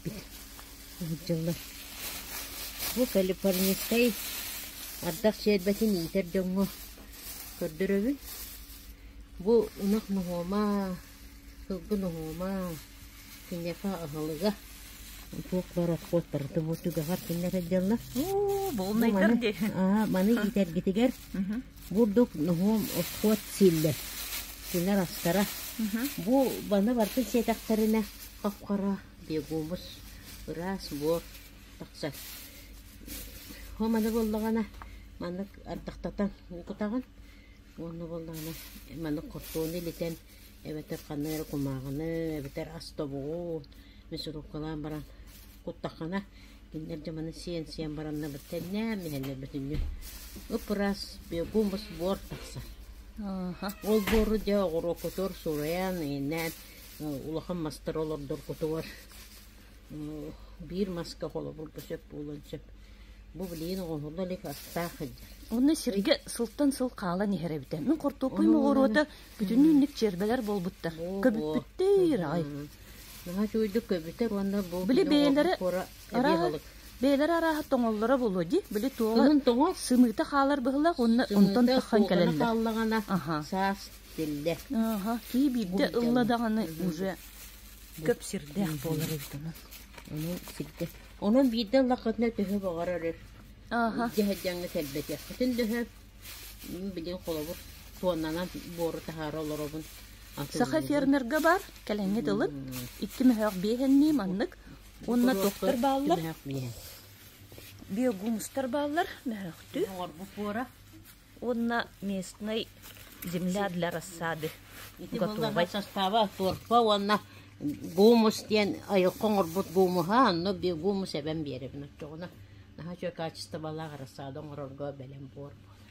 ииппит сылдьаллар. Бу калифорнийскай ардах чиэрбэтин иитэр дьоҥҥо көрдөрөбүн. Бу ынах ноһуома, сылгы ноһуома, киниэхэ аһылыга туох баар отход барыта бу түгэҕэр кинилэр сылдьаллар. Оо, буолнайдар дии. Маны иитэргитигэр бурдук ноһуом отход сииллэр. Кинилэр астара. Бу баны барытын сиэтэхтэринэ хап-хара бегумус ыраас буор тахсар. Хо маны буоллаҕына маннык ардахтатан уу кутаҕын уонна буоллаҕына маннык хортуону илитэн эбэтэр ханна эрэ кумааҕыны эбэтэр ас тобоҕун мясорубкалаан баран куттаххына кинилэр дьэ маны сиэн-сиэн баранна тэннээн иһэллэр бүтүннүү ып-ыраас биогумус буор тахсар. Ол буору дьэ оҕуруоккутугар суурайан иҥиннээн улахан мастар олордоргутугар биир маска холобурга сөп буолуон сөп. Бу билигин оҥоһулла илик астаах сылдьар. Онно сиргэ сылтан сыл хаалан иһэр эбитэ. Мин хортуоппуй оҕуруота бүтүннүү инник чиэрбэлэр буолбуттар. Көбүппүттэр аҕай. Наһаа үчүгэйдик көбүтэр уонна бу Били бэйэлэрэ арааһа бэйэлэрэ арааһа тоҥоллоро буолуо дии. Били туоҕа тоҥор сымыыта хаалар быһыылаах уонна онтон таххан кэлэллэр. хааллаҕына саас тиллэр. Аха, киһи биирдэ ылла даҕаны уже көп сирдээх буолар эбит онон. Онон сирдэ. Онон биирдэ ыллаххытына төһө баҕарар өр дьаһадьаҥҥа кэлбэтиэххитин дөһө. Билигин холобур туоннанан буору таһаара олоробун. Саха фермерга бар, кэлэҥҥи тылын, икки мөһөөх биэһэннии маннык, уонна тохтор бааллар, биогумустар бааллар мөһөөхтүү. Оҥорбут буора. Уонна местный земля для рассады Ити готовай. буоллаҕа састааба торфа уонна гумус диэн айылҕа оҥорбут гумуһа, онно гумус эбэн биэрэбин оччоҕуна наһаа үчүгэй качестволаах рассада оҥорорго бэлэм буор буолар.